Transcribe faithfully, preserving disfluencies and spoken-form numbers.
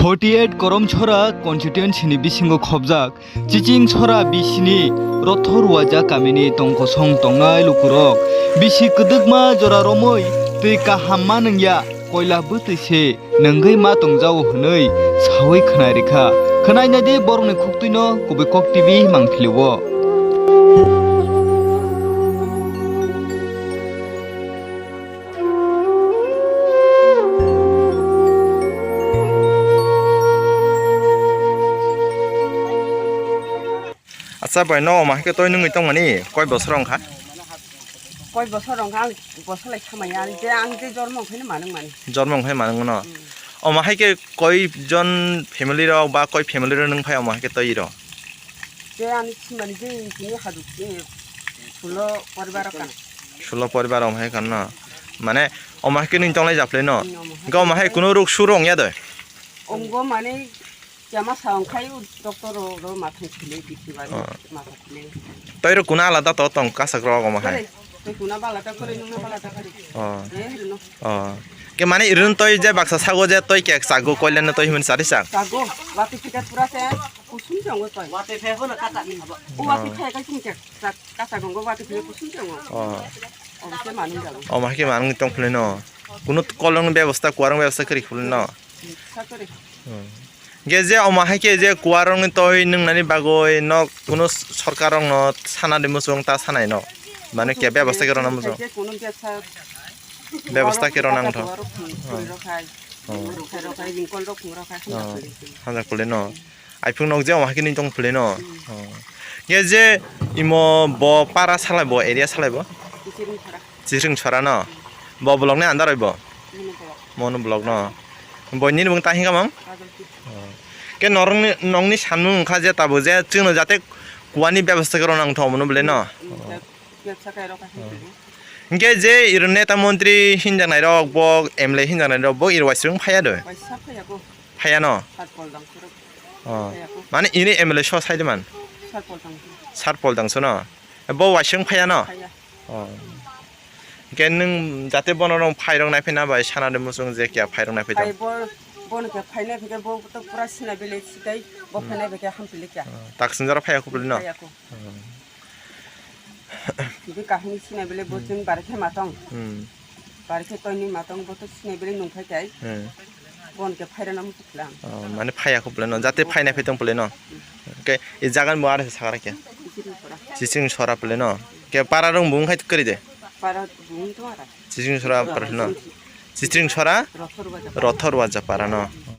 Forty eight Koromchora constituency ni bisingo khobjak Chiching Sora bisini Rothor Waja kamini tongkosong tongnai lukurok bisi kwdwkma jora romwi twi kaham ma nungya koila bwtwi se nungwi ma tongjao hwnwi sawi khwnai rikha. Khwnai naidi borokni khuktwino Kubui Kok T V mangphilio. Acha bai, no omo hai khe toi nungwi tongmani koi bosor wngkha? Koi bosor wngkha, ang bosor lai khamaya, ang je, ang je jormo wngkhaino manung mani. Jormo wngkhai manung mano. Hmm. Omo hai khe koi jon family rok ba koi family rok nung phai omo hai khe toi rok? Je ani simani je tini hadu, eh, sulo poribar kana. Sulo poribar omo hai kana. Mane omo hai khe nung tonglai japlai no. Hmm, omo hai. Ga omo hai kuno ruk sur ongya de? Ongbo mane Kema sa ongkhai u doctor ro, ro mathang khile, bithi bari, oh, matha khile. Toi ro kuna alada to tong kasak rok omo hai. Kore, toi kuna bala ta kore, nungna bala ta kore. Oh. Eh, rino. Oh. Ke mane irun toi je baksa sago je toi kek sago koile no toi himun sari sak. Sago, wati phika pura se kusum se ongo toi. Wati phe hono kata ni habo. O wati phe kai sing kek, sa-, kasa gongo wati phe kusum se ongo. Oh. Omo se manung jago. Omo hai ke manung tong phule no. Kuno kolong bebosta, kuarong bebosta kri phule no. Sa kore. Hmm. Ge je omo hai khe je kuarokni toi nungnani bagwi no kuno sorkarrokno sana de muchung ta sanai no. Mane khe bebasta khe rwna muchung. Je kuno bebsta, bebasta khe rwna wngtho. Kuarok khum, khum rok hai, hmm, rok khai, rok khai, ringkol rok khum rok khai, hmm, hamjak puli. Hamjak puli no. Iphung nok je omo hai khe nung tong puli no. Hmm. Hmm. Ge je imo bo para salai bo, area salai bo? Chiching Sora. Chiching Sora no? Bo block ni under oi bo? Monu block. Monu block no? Bo nini bung ta hinga mang? Kajol T. Oh. Ke norokni, nongni sanmung wngkha je tabuk je chwngno jate kuani bebasta khe rwna wngtho monu bole no? Mm, mm, bebsa khe rwkha. Oh. Hinkhe je iro neta montri hinjaknai rok, bo M L A hinjaknai rok, bo iro waisung phaiya do? Waisa phaiya ko. Phaiya no? Sat pol dang suruk. Oh. Phaiya ko. Mane ini M L A so sai de man? Sat pol dang. Sat pol dang so no? Bo waisung phaiya no? Phaiya. Oh. Hingke nwng jate bono rong phairok naiphina bai sana de muchung je kiya phairok naiphai tong. Ai bo, bono khe phainai phikhe bo to pura sina bele sikai bo phainai phikhe hampili kya. Oh, tak sinjara phaiya khupli no? Phaiya ko. Oh. Hibi kahini sina bele bo chwng bare khe matong. Hmm. Bare khe toini matong bo to sina bele nung phai kai. Hmm. Bon khe phairana muchung khwlang. Oh, mane phaiya khupli no, jate phainai phai tong pli no. Hmm. Hingke e jagan bo are sakara kya. Chiching Sora. Chiching Sora pli no. Ke para rong bung khai kari de. Para bung to ara. Chiching Sora para no. Chiching Sora? Rothor Waja. Rothor Waja para no.